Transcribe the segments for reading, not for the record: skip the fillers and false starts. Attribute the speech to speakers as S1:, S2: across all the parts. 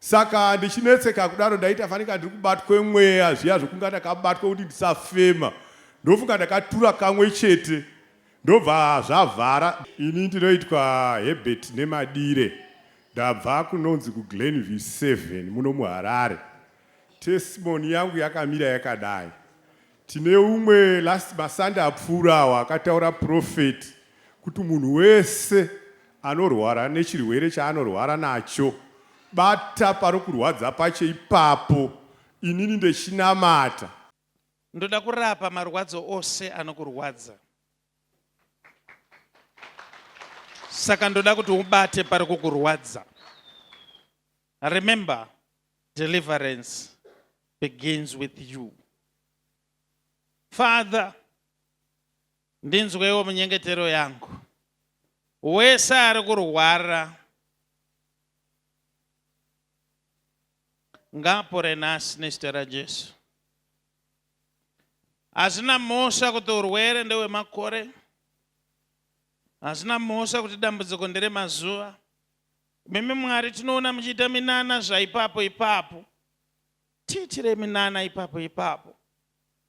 S1: Saka ndichinetseka kudaro ndaita fanika ndiri kubatwe mweya zviya zvokunga ndakabatwa kuti ndisafema. Ndofunga ndakatura kamwe chete ndobva zvavhara. Ini ndinoitwa Herbert Nemadire ndabva kunonzi kuGlenview 7 muno muHarare. Testimony yangu yakamira yakadai. Tine umwe last masande apfuura awa akataura prophet kuti munhu wese anorwara nechirwere chaanorwara nacho bata parikurwadza pacho ipapo inini ndechinamata.
S2: Ndoda kurapa marwadzo ose anokurwadza. Saka ndoda kuti ubate pari kukurwadza. Remember, deliverance begins with you. Father, ndinzwewo munyengetero yangu. Wese ari kurwara ngaapore nhasi nezita raJesu. Hazvina mhosva kuti urwere ndehwemakore, hazvina mhosva kuti dambudziko nderemazuva. Mimi Mwari tinoona muchiita minana zvaipapo ipapo. Tiitire minana ipapo ipapo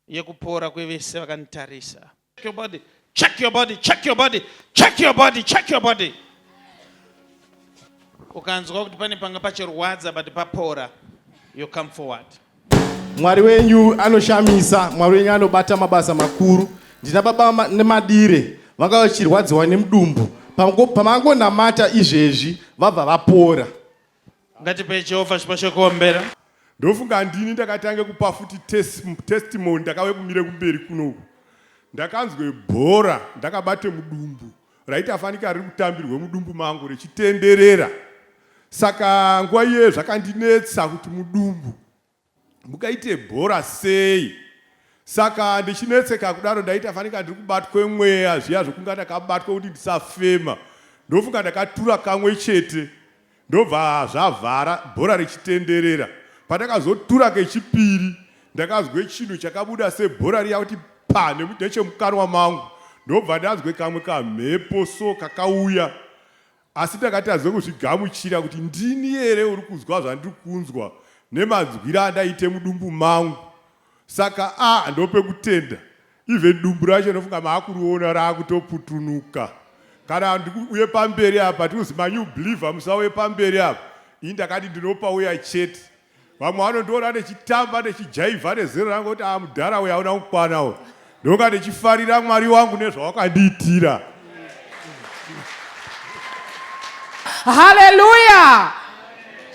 S2: yekupora kwevese vakanditarisa. Check your body, check your body, check your body, check your body, check your body. Ukanzwa kuti pane panga pachirwadza but papora, you come forward.
S3: Mwari wenyu anoshamisa, Mwari wenyu anobata mabasa makuru. Ndina baba nemadire vanga vachirwadziwa nemudumbu, pamangonamata izvezvi vabva vapora.
S2: Ngatipe Jehovha chipo chekuombera.
S1: Ndofunga ndini ndakatange kupa futi testimony ndakave kumire kumberi kunoku. Ndakanzwe bhora ndakabate mudumbu raita fanika riri kutambirwe mudumbu mangu richitenderera. Saka nguva iyoyo zvakandinetsa kuti mudumbu mukaite bhora sei. Saka ndichinetseka kudaro ndaita fanika ndiri kubatwe mweya zviya zvokunga ndakabatwa kuti ndisafema. Ndofunga ndakatura kamwe chete ndobva zvavhara bhora richitenderera. Pandakazotura kechipiri ndakazwe chinhu chakabuda sebhora riya kuti pa nechemukanwa mangu ndobva ndanzwe kamwe kamhepo so kakauya Asi ndakatadza kuzvigamuchira kuti ndini here uri kunzwa zvandiri kunzwa nemanzwiro andaite mudumbu mangu. Saka a ah, ndopekutenda. Even dumbu racho ndofunga maakuriona raakutoputunuka. Kana ndikuuye pamberi apa tikuzi manew believer musauye pamberi apa. Ini ndakati ndinopauya chete. Vamwe vanondiona ndichitamba ndichijaivha nezero rangu kuti ah mudhara uyu hauna kukwana uyu. Ndonga ndichifarira Mwari wangu nezvawakandiitira.
S4: Haleluya!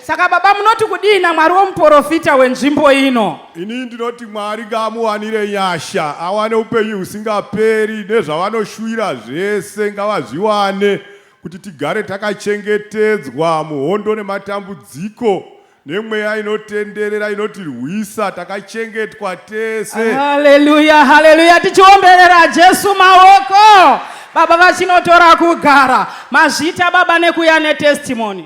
S4: Saka baba munoti kudii naMwari womuporofita wenzvimbo ino?
S1: Ini ndinoti Mwari ngaamuwanire nyasha, awane upenyu husingaperi nezvavanoshuwira zvese ngavazviwane kuti tigare takachengetedzwa muhondo nematambudziko nemweya inotenderera inotirwisa takachengetwa tese.
S4: Haleluya, haleluya, tichiomberera Jesu maoko. Baba vachinotora kugara. Mazvita baba nekuya netestimony.